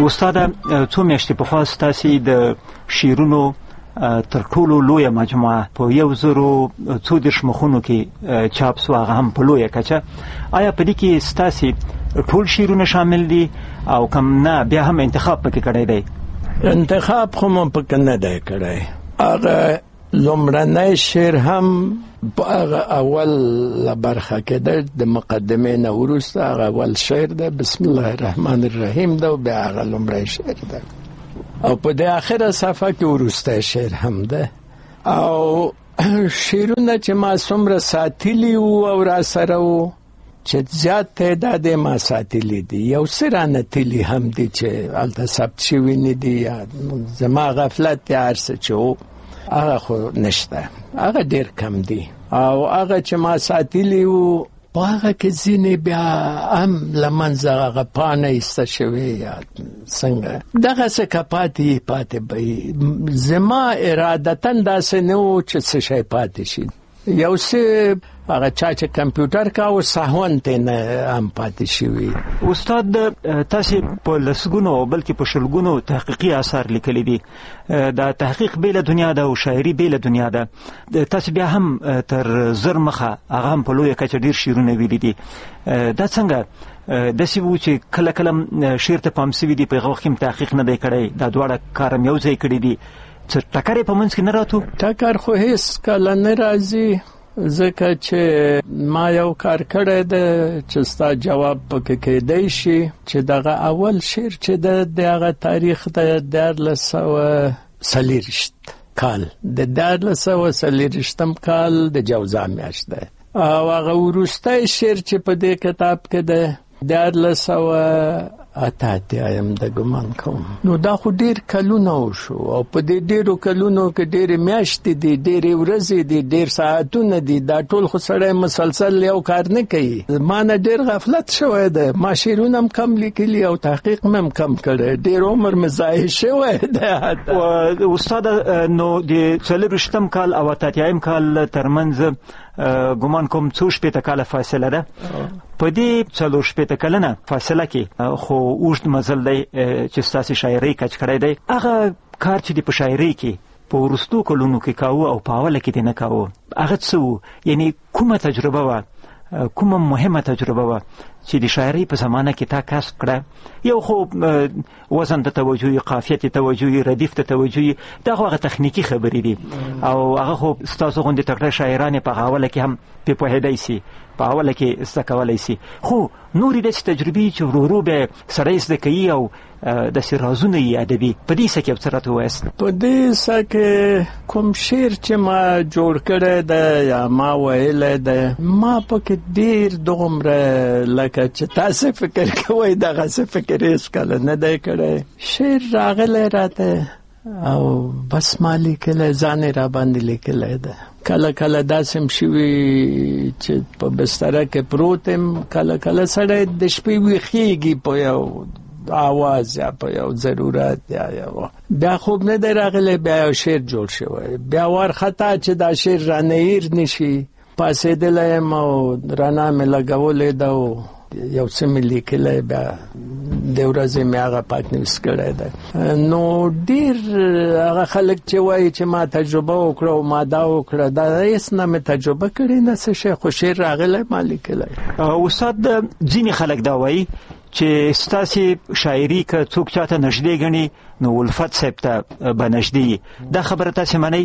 استاد، څو میاشتې پخوا ستاسې د شعرونو تر ټولو لویه مجموعه په 1034 مخونو کې چاپ سوه، هغه هم په لویه کچه. آیا په دې کې ستاسې ټول شعرونه شامل دي او کم نه بیا هم انتخاب پکې کړی دی؟ انتخاب خو مو پکې نه دی کړی. هغه لومړنی شعر هم په هغه اول برخه کې دی، د مقدمې نه وروسته هغه اول شعر دی، بسم الله الرحمن الرحیم دی، او بیا هغه لومړی شعر دی، او په دې آخره صفحه کې وروستی شعر هم دی. او شعرونه چې ما څومره ساتلي وو او راسره وو، چې زیات تعداد یې ما ساتلي دي، یو څه رانه تللي هم دي چې هلته ثبت شوي نه دي، یا زما غفلت یا هر څه چې وو هغه خو نشته، هغه ډېر کم دي. او هغه چې ما ساتلي وو په هغه کې ځینې بیا هم له منځه هغه پاڼه ایسته شوې یا څنګه، دغه څه که پاتې یي پاتې به یي. زما ارادتاً داسې نه و چې څه شی پاتې شي. یو څه هغه چا چې کمپیوټر کاوه سهواً ترې نه هم پاتې شوي. استاد، تاسې په لسګونو بلکې په شلګونو تحقیقي آثار لیکلي دي. دا تحقیق بېله دنیا ده او شاعري بېله دنیا ده. تاسې بیا هم تر 1000 مخه هغه هم په لویه کچه ډېر شعرونه ویلي دي. دا څنګه داسې وو چې کله کله شعر ته پام سوي دي، په هغه وخت کې هم تحقیق نه دی کړی، دا دواړه کار هم یو ځای کړي دي، څه ټکر یې په منځ کې نه راتو؟ ټکر خو هېڅ کله نه راځي، ځکه چې ما یو کار کړی دی چې ستا جواب پکې کېدی شي، چې دغه اول شعر چې ده د هغه تاریخ د 1324 کال، د 1324 کال د جوزا میاشت ده، او هغه وروستی شعر چې په دې کتاب کې ده 1388 یم د ګمان کوم. نو دا خو ډېر کلونه وشو، او په دې ډېرو کلونو کې ډېرې میاشتې دي، ډېرې ورځې دي، ډېر ساعتونه دي، دا ټول خو سړی مسلسل یو کار نه کوي. ما نه ډېر غفلت شوی دی، ما شعرونه هم کم لیکلي او تحقیق مې هم کم کړی، ډېر عمر مې ضایع شوی دی. استاد، نو د 24 کال او 88 کال ترمنځ ګمان کوم څو شپېته کاله فاصله ده. په دې 64 کلنه فاصله کې خو اوږد مزل دی چې ستاسې شاعرۍ کچ کړی دی. هغه کار چې د په شاعرۍ کې په وروستو کلونو کې کاوه او په اوله کې دې نه کاوه، هغه څه وو؟ یعنی کومه تجربه وه، کومه مهمه تجربه وه چې د شاعرۍ په زمانه کې تا کسب کړه؟ یو خو وزن ته توجه، قافیه ته توجه، ردیف ته توجه، دا خو هغه تخنیکي خبرې دي، او هغه خو ستاسو غوندې تکړه شاعران یې په هغه اوله کې هم پرې پوهېدای سي، په اوله کې زده کولی سي. خو نورې داسې تجربې چې ورو ورو به سړی زده کوي او داسې رازونه یې ادبي، په دې څه کې یو څه راته ووایاست؟ په دې څه کې کوم شعر چې ما جوړ کړی دی یا ما ویلی دی، ما پکې ډېر دومره لکه چې تاسې فکر کوئ دغسې فکر هېڅکله نه دی کړی. شعر راغلی راته او بس ما لیکلی، ځان یې راباندې لیکلی دی. کله کله داسې هم شوي چې په بستره کې پروت یم، کله کله سړی د شپې ویښېږي په یو آواز یا په یو ضرورت یا یو، بیا خوب نه دی راغلی، بیا یو شعر جوړ شوی، بیا وارخطا چې دا شعر رانه هېر نه شي، پاڅېدلی یم او رڼا مې لګولې ده او یو څه مې لیکلی، بیا د ورځې مې هغه پاک نویس کړی دی. نو ډېر هغه خلک چې وایي چې ما تجربه وکړه او ما دا وکړه، دا هېڅ نه مې تجربه کړې نه څه شی، خو شعر راغلی ما لیکلی. استاد، ځینې خلک دا وایي چې ستاسې شاعري که څوک چاته نږدې ګڼي نو الفت صاحب ته به نږدې وي، دا خبره تاسې منئ؟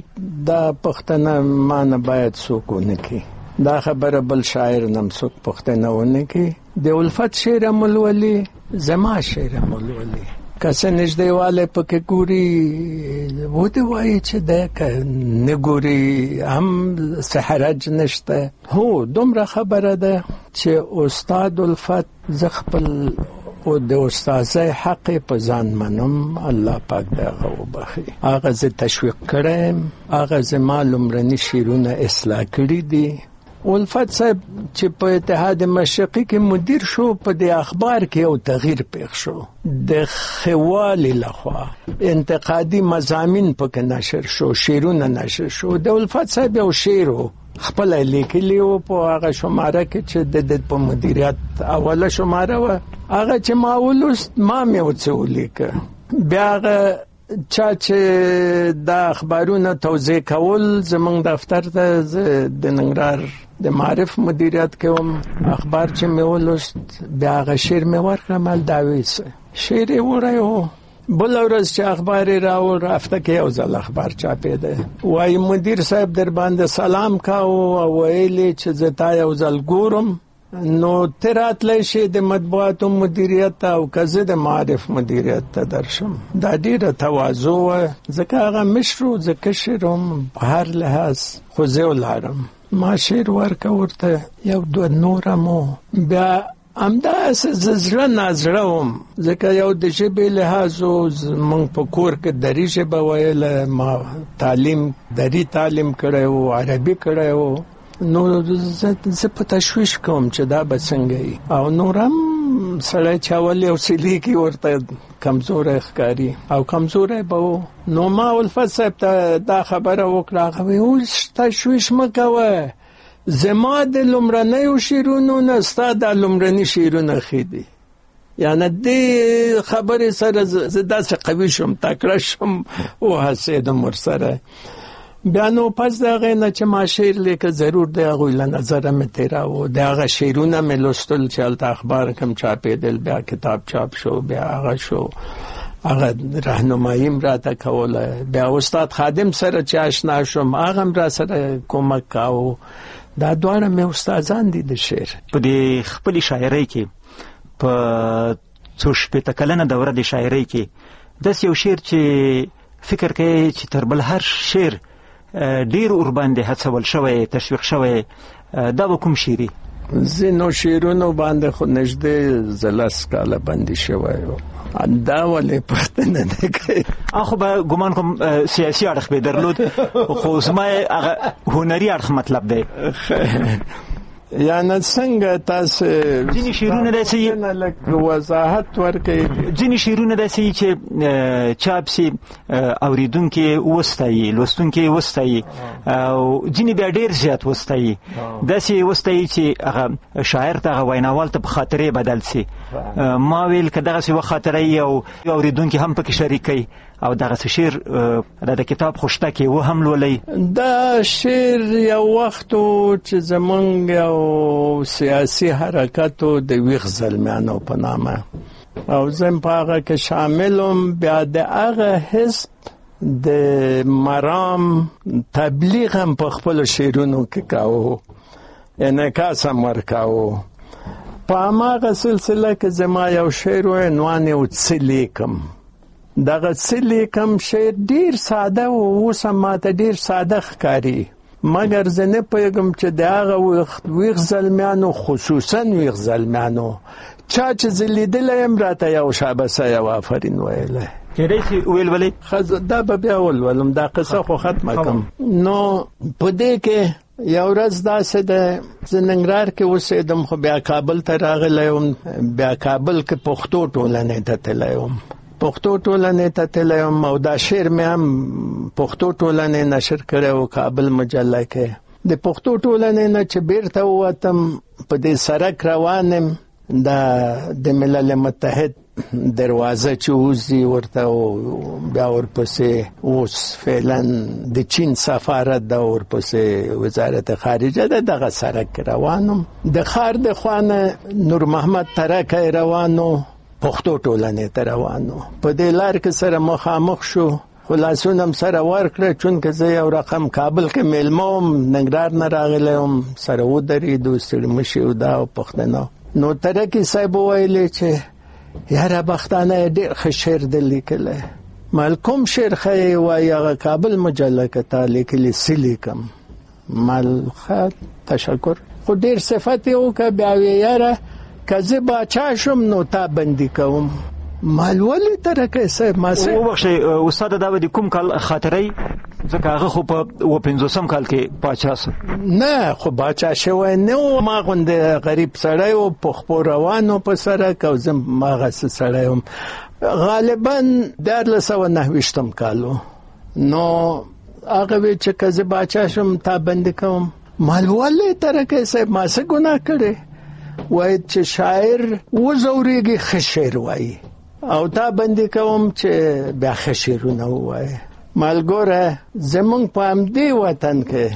دا پوښتنه ما نه باید څوک ونه کړي، دا خبره بل شاعر نه هم څوک پوښتنه ونه کړي. د الفت شعر هم ولولي، زما شعر هم ولولي، که څه نږدېوالی پکې ګوري ودې وایي چې دی، که نه ګوري هم څه حرج نشته. هو دومره خبره ده چې استاد الفت زه خپل او د استادۍ حق یې په ځان منم، الله پاک دې هغه وبخښي. هغه زه تشویق کړی یم، هغه زما لومړني شعرونه اصلاح کړي دي. الفت صاحب چې په اتحاد مشرقي کې مدیر شو، په دې اخبار کې یو تغییر پېښ شو، د ښه لخوا انتقادي مضامین پکې نشر شو، شعرونه نشر شو. د الفت صاحب یو شعر و خپله لیکلي وو په هغه شماره کې چې د ده په مدیریت اوله شماره وه، هغه چې ما ولوست ما مې یو څه ولیکه. بیا هغه چا چې دا اخبارونه توزیع کول زمونږ دفتر ته، زه د ننګرهار د معارف مدیریت کې وم، اخبار چې مې ولوست بیا هغه شعر مې ورکړه، مال دا ویسه شعر یې وړی و. بله ورځ چې اخبار یې راوړ، هفته کې یو ځل اخبار چاپېده، وایي مدیر صاحب در باندې سلام کاوه او ویلې چې زه تا یو ځل ګورم، نو ته راتلی شې د مطبوعاتو مدیریت ته او که زه د معارف مدیریت ته درشم. دا ډېره تواضع وه، ځکه هغه مشر و، زه کشر وم په هر لحاظ، خو زه ولاړم، ما شعر ورکه ورته، یو دوه نور هم و. بیا همداسې زه زړه نازړه وم، ځکه یو د ژبې لحاظ و، زموږ په کور کې دري ژبه ویله، ما تعلیم دري تعلیم کړی و، عربي کړی و، نو زه په تشویش کوم چې دا به څنګه وي. او نور هم سړی چې اول یو څه لیکي ورته کمزوری ښکاري او کمزوری به و. نو ما الفت صاحب ته دا خبره وکړه، هغه وایي اوس تشویش مه کوه، زما د لومړنیو شعرونو نه ستا دا لومړني شعرونه ښه دي. یعنی دې خبرې سره زه داسې قوي شوم، تکړه شوم، وهڅېدم ورسره. بیا نو پس د هغې نه چې ما شعر لیکه، ضرور د هغوی له نظره مې تېراوه، د هغه شعرونه مې لوستل چې هلته اخبار کم چاپېدل، بیا کتاب چاپ شو، بیا هغه شو، هغه رهنمایي هم راته کوله. بیا استاد خادم سره چې آشنا شوم، هغه هم را سره کومک کاوه. دا دواړه مې استادان دي د شعر. په دې خپلې شاعرۍ کې په څو شپېته کلنه دوره د شاعرۍ کې داسې یو شعر چې فکر کوي چې تر بل هر شعر ډېر ورباندې هڅول شوی، تشویق شوی، دا به کوم شعر وي؟ ځینو شعرونو باندې خو نږدې زه لس کاله بندي شوی وم. دا ولې پوښتنه نه کوي؟ خو به ګمان کوم سیاسي اړخ به درلود، خو زما هغه هنري اړخ مطلب دی. یعنی څنګه تاسو ځینې شعرونه داسې نه لږ وضاحت ورکړئ؟ ځینې شعرونه داسې چې چاپ سي، اورېدونکي وستایي، لوستونکي وستایي، او ځینې بیا ډېر زیات وستایي، داسې وستایي چې هغه شاعر ته، هغه ویناوال ته په خاطرې بدل سي. ما ویل که دغسې یوه خاطره یې او اورېدونکي هم پکې شریک کړي، او دغسې شعر دا د کتاب خو شته کې و هم لولئ. دا شعر یو وخت و چې زمونږ یو سیاسي حرکت و د ویښ زلمیانو په نامه، او زه هم په هغه کې شامل وم. بیا د هغه حزب د مرام تبلیغ هم په خپلو شعرونو کې کاوه، انعکاس هم ورکاوه. په هماغه سلسله کې زما یو شعر و، عنوان یې و څه لیکم. دغه څه لیکم شعر ډیر ساده و، اوس هم ماته ډیر ساده ښکاري، مګر زه نه پوهېږم چې د هغه وخت ویښ زلمیانو، خصوصا ویښ زلمیانو، چا چې زه لیدلی یم راته یو شابسه یو آفرین ویلی. کېدای شي ویلولئ؟ ښه، زه دا به بیا ولولم، دا قصه خو ختمه کړم. نو په دې کې یو ورځ داسې ده، زه ننګرهار کې اوسېدم، خو بیا کابل ته راغلی وم. بیا کابل کې پښتو ټولنې ته تللی وم، پښتو ټولنې ته تللی وم، او دا شعر مې هم پښتو ټولنې نشر کړی و کابل مجله کې. د پښتو ټولنې نه چې بیرته ووتم، په دې سړک روان یم، دا د ملل متحد دروازه چې وځي ورته، او بیا ورپسې اوس فعلا د چین سفارت ده، ورپسې وزارت خارجه ده، دغه سړک روان وم. د ښار د خوا نه نور محمد ترکی روان و، پښتو ټولنې ته روان و. په دې لار کې سره مخامخ شو، خو لاسونه هم سره ورکړه، چونکه زه یو رقم کابل کې مېلمه وم، ننګرهار نه راغلی وم، سره ودرېدو، ستړي مشي و دا پوښتنه. نو ترکی صاحب وویلې چې یاره بختانه ډېر ښه شعر دی لیکلی. مال کوم شعر ښه یې؟ وایي هغه کابل مجله که تا لیکلی څه لیکم. مال ښه تشکر، خو ډېر صفت یې وکړ. بیا ویې یاره که زه باچا شم نو تا بندي کوم. مال ولې ترکی صاحب؟ ما څه وبخښئ استاد، دا به د کوم کال خاطره وي؟ ځکه هغه خو په اووه پنځوسم کال کې پاچا شو. نه، خو باچا شوی نه و، ما غوندې غریب سړی و، په خپو روان و په سړک، او زه هماغسې سړی وم. غالبا 1329 کال و. نو هغه وی چې که زه باچا شم تا بندي کوم. مال ولې ترکه صاحب، ما څه ګناه کړې؟ وایي چې شاعر وځورېږي ښه شعر وایي، او تا بندي کوم چې بیا ښه شعرونه ووایې. مال ګوره، زمونږ په همدې وطن کې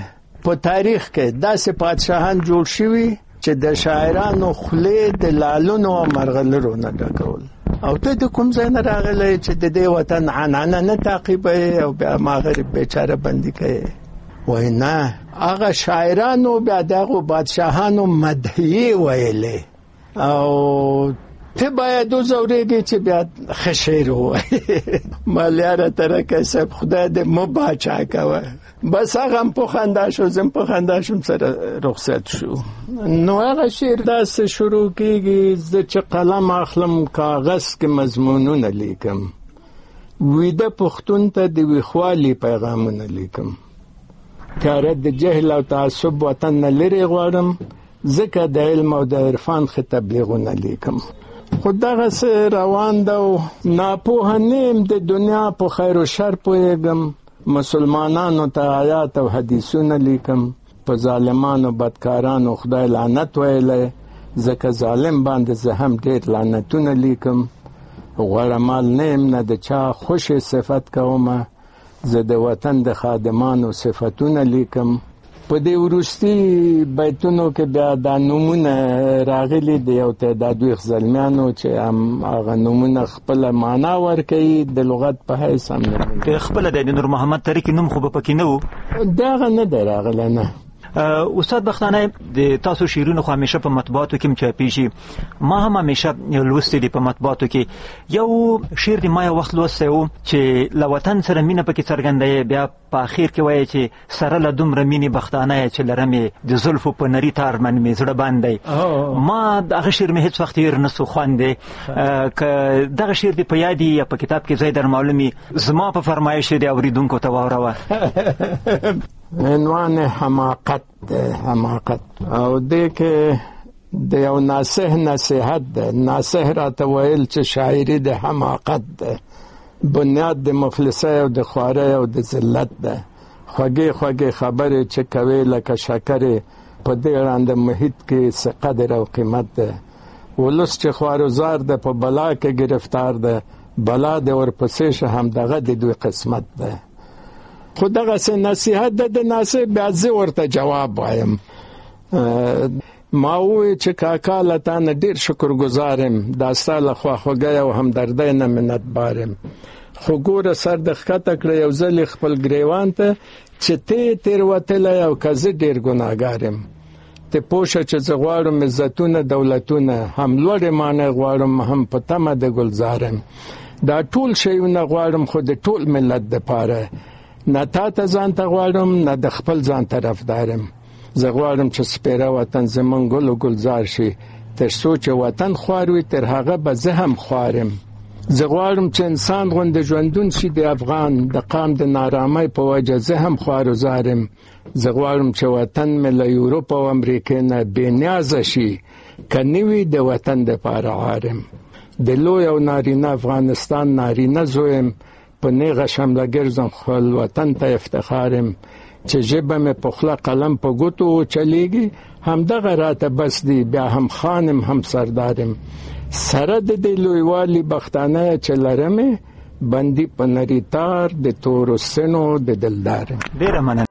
په تاریخ کې داسې پادشاهان جوړ شوي چې د شاعرانو خولې د لالونو او مرغلرو نه ډکول، او ته د کوم ځای نه راغلی چې د دې وطن عنعنه نه تعقیبوې او بیا ما غریب بیچاره بندي کوې؟ وایي نه، هغه شاعرانو بیا د هغو بادشاهانو مدحیې ویلې، او ته باید وځورېږې چې بیا ښه شعر ووایې. مال یاره ترکی صاحب، خدای دې مه باچا کوه. بس هغه هم په خندا شو، زه هم په خندا شوم، سره رخصت شو. نو هغه شعر داسې شروع کېږي: زه چې قلم اخلم کاغذ کې مضمونونه لیکم، ویده پښتون ته د ویښوالي پیغامونه لیکم، تیاره د جهل او تعصب وطن نه لرې غواړم، ځکه د علم او د عرفان ښه تبلیغونه لیکم. خو دغسې روان ده او ناپوهه نه یم، د دنیا په خیر و شر پوهېږم، مسلمانانو ته آیات او حدیثونه لیکم، په ظالمانو بدکارانو خدای لعنت ویلی، ځکه ظالم باندې زه هم ډېر لعنتونه لیکم. غوړه مال نه یم، نه د چا خوشې صفت کومه، زه د وطن د خادمانو صفتونه لیکم. په دې وروستي بیتونو کې بیا دا نومونه راغلي د یو تعداد ویښ زلمیانو چې هم هغه نومونه خپله معنا ورکوي د لغت په حیث هم نومونه. خپله د نور محمد ترکي نوم خو به پکې نه و؟ دغه نه دی راغلی، نه. استاد بختانه، د تاسو شعرونه خو همیشه په مطبوعاتو کې هم چاپېږي، ما هم همیشه لوستي دي په مطبوعاتو کې. یو شعر دی ما یو وخت لوستی و چې له وطن سره مینه پکې څرګنده یې، بیا په اخر کې وایي چې سره له دومره مینې بختانه یې چې لرم یې د زلفو په نري تار باندې مې زړه بند دی. ما هغه شعر مې هېڅ وخت هېر نه سو، خوند دی. که دغه شعر دې په یاد یا په کتاب کې ځای در معلوم وي، زما په فرمایش دې اورېدونکو ته واوروه. عنوان حماقت دی، حماقت. او دې کې د یو ناصح نصیحت دی. ناصح راته ویل چې شاعري د حماقت ده، بنیاد د مفلسۍ او د خوارۍ او د ذلت ده. خوږې خوږې خبرې چې کوې لکه شکرې، په دې ړانده محیط کې څه قدر او قیمت ده. ولس چې خوار و زار ده، په بلا کې ګرفتار ده، بلا دې ورپسې شه، همدغه د دوی قسمت ده. خو دغسې نصیحت ده د ناصح، بیا زه ورته جواب وایم. ما وویل چې کاکا له تا نه ډېر شکرګزار یم، دا ستا له خواخوږۍ او همدردۍ نه منتبار یم، خو ګوره سر د ښکته کړه یو ځل یې خپل ګریوان ته چې ته یې تېروتلی او که زه ډېر ګناهګار یم. ته پوه شه چې زه غواړم عزتونه دولتونه، هم لوړې معنی غواړم، هم په تمه د ګلزار یم. دا ټول شیونه غواړم خو د ټول ملت دپاره، نه تا ته ځان ته غواړم، نه د خپل ځان طرفدار یم. زه غواړم چې سپېره وطن زمونږ ګل و ګلزار شي، تر څو چې وطن خوار وي تر هغه به زه هم خوار یم. زه غواړم چې انسان غوندې ژوندون شي د افغان، د قام د نارامۍ په وجه زه هم خوار و زار یم. زه غواړم چې وطن مې له یورپ او امریکې نه بې نیازه شي، که نه وي د وطن دپاره عار یم. د لوی او نارینه افغانستان نارینه زوی یم، په نیغه شمله ګرځم خپل وطن ته افتخار یم. چې ژبه مې په خوله قلم په ګوتو چلیږي، همدغه راته بس دی، بیا هم خان یم هم سردار یم. سره د دې لویوالي بختانه چې لرم یې، بندي په نري تار د تورو سنو د دلدار یم. ډېره مننه.